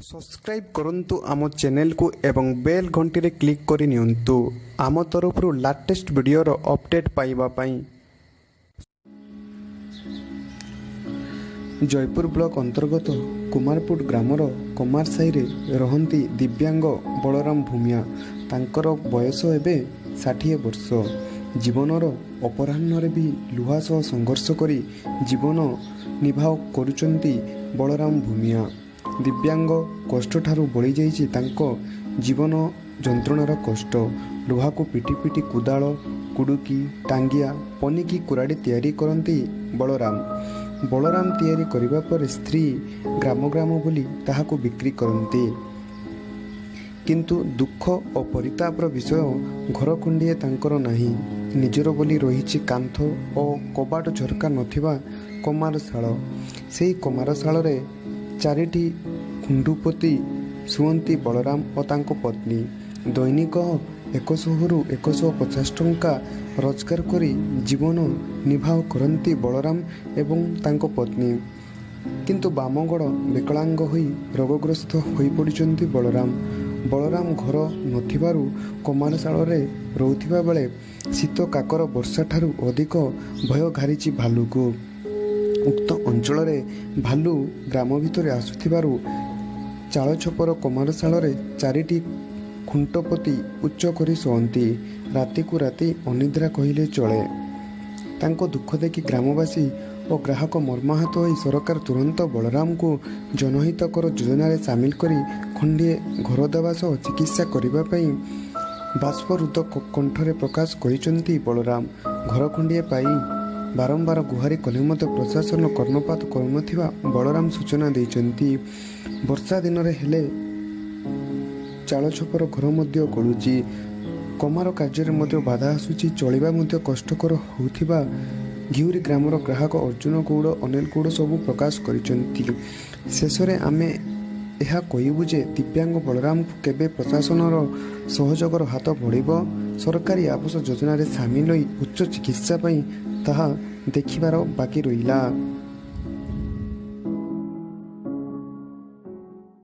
Subscribe କରନ୍ତୁ ଆମ ଚ୍ୟାନେଲକୁ ଏବଂ ବେଲ୍ ଘଣ୍ଟିରେ କ୍ଲିକ୍ କରି ନିଅନ୍ତୁ ଆମ ତରଫରୁ ଲାଟେଷ୍ଟ ଭିଡ଼ିଓର ଅପଡ଼େଟ୍ ପାଇବା ପାଇଁ। ଜୟପୁର ବ୍ଲକ ଅନ୍ତର୍ଗତ କୁମାରପୁଟ ଗ୍ରାମର କମାର ସାହିରେ ରହନ୍ତି ଦିବ୍ୟାଙ୍ଗ ବଳରାମ ଭୂମିଆ। ତାଙ୍କର ବୟସ ଏବେ 60 ବର୍ଷ। ଜୀବନର ଅପରାହ୍ନରେ ବି ଲୁହା ସହ ସଂଘର୍ଷ କରି ଜୀବନ ନିର୍ବାହ କରୁଛନ୍ତି ବଳରାମ ଭୂମିଆ। ଦିବ୍ୟାଙ୍ଗ କଷ୍ଟଠାରୁ ବଳିଯାଇଛି ତାଙ୍କ ଜୀବନ ଯନ୍ତ୍ରଣାର କଷ୍ଟ। ଲୁହାକୁ ପିଟି ପିଟି କୋଦାଳ, କୁଡ଼ୁକି, ଟାଙ୍ଗିଆ, ପନିକି, କୁରାଢ଼ି ତିଆରି କରନ୍ତି ବଳରାମ। ବଳରାମ ତିଆରି କରିବା ପରେ ସ୍ତ୍ରୀ ଗ୍ରାମ ଗ୍ରାମ ବୁଲି ତାହାକୁ ବିକ୍ରି କରନ୍ତି। କିନ୍ତୁ ଦୁଃଖ ଓ ପରିତାପର ବିଷୟ, ଘର ଖଣ୍ଡିଏ ତାଙ୍କର ନାହିଁ। ନିଜର ବୋଲି ରହିଛି କାନ୍ଥ ଓ କବାଟ ଝରକା ନଥିବା କମାରଶାଳ। ସେହି କମାରଶାଳରେ ଚାରିଟି ଖୁଣ୍ଟପୋତି ଶୁଅନ୍ତି ବଳରାମ ଓ ତାଙ୍କ ପତ୍ନୀ। ଦୈନିକ 100ରୁ 150 ଟଙ୍କା ରୋଜଗାର କରି ଜୀବନ ନିର୍ବାହ କରନ୍ତି ବଳରାମ ଏବଂ ତାଙ୍କ ପତ୍ନୀ। କିନ୍ତୁ ବାମ ଗୋଡ଼ ବିକଳାଙ୍ଗ ହୋଇ ରୋଗଗ୍ରସ୍ତ ହୋଇପଡ଼ିଛନ୍ତି ବଳରାମ। ବଳରାମ ଘର ନଥିବାରୁ କମାରଶାଳରେ ରହୁଥିବା ବେଳେ ଶୀତ, କାକର, ବର୍ଷାଠାରୁ ଅଧିକ ଭୟ ଘାରିଛି ଭାଲୁକୁ। ଉକ୍ତ ଅଞ୍ଚଳରେ ଭାଲୁ ଗ୍ରାମ ଭିତରେ ଆସୁଥିବାରୁ ଚାଳଛପର କମାରଶାଳରେ ଚାରିଟି ଖୁଣ୍ଟପୋତି ଉଚ୍ଚ କରି ଶୁଅନ୍ତି। ରାତିକୁ ରାତି ଅନିଦ୍ରା କହିଲେ ଚଳେ। ତାଙ୍କ ଦୁଃଖ ଦେଖି ଗ୍ରାମବାସୀ ଓ ଗ୍ରାହକ ମର୍ମାହତ ହୋଇ ସରକାର ତୁରନ୍ତ ବଳରାମଙ୍କୁ ଜନହିତକର ଯୋଜନାରେ ସାମିଲ କରି ଖଣ୍ଡିଏ ଘର ଦେବା ସହ ଚିକିତ୍ସା କରିବା ପାଇଁ ବାଷ୍ପରୁଦ୍ଧ କଣ୍ଠରେ ପ୍ରକାଶ କରିଛନ୍ତି ବଳରାମ। ଘର ଖଣ୍ଡିଏ ପାଇ ବାରମ୍ବାର ଗୁହାରି କଲେ ମଧ୍ୟ ପ୍ରଶାସନ କର୍ଣ୍ଣପାତ କରୁନଥିବା ବଳରାମ ସୂଚନା ଦେଇଛନ୍ତି। ବର୍ଷା ଦିନରେ ହେଲେ ଚାଳଛପର ଘର ମଧ୍ୟ ଗଳୁଛି। କମାର କାର୍ଯ୍ୟରେ ମଧ୍ୟ ବାଧା ଆସୁଛି। ଚଳିବା ମଧ୍ୟ କଷ୍ଟକର ହେଉଥିବା ଘିଉରି ଗ୍ରାମର ଗ୍ରାହକ ଅର୍ଜୁନ ଗୌଡ଼, ଅନିଲ ଗୌଡ଼ ସବୁ ପ୍ରକାଶ କରିଛନ୍ତି। ଶେଷରେ ଆମେ ଏହା କହିବୁ ଯେ ଦିବ୍ୟାଙ୍ଗ ବଳରାମକୁ କେବେ ପ୍ରଶାସନର ସହଯୋଗର ହାତ ବଢ଼ିବ, ସରକାରୀ ଆବାସ ଯୋଜନାରେ ସାମିଲ ହୋଇ ଉଚ୍ଚ ଚିକିତ୍ସା ପାଇଁ, ତାହା ଦେଖିବାର ବାକି ରହିଲା।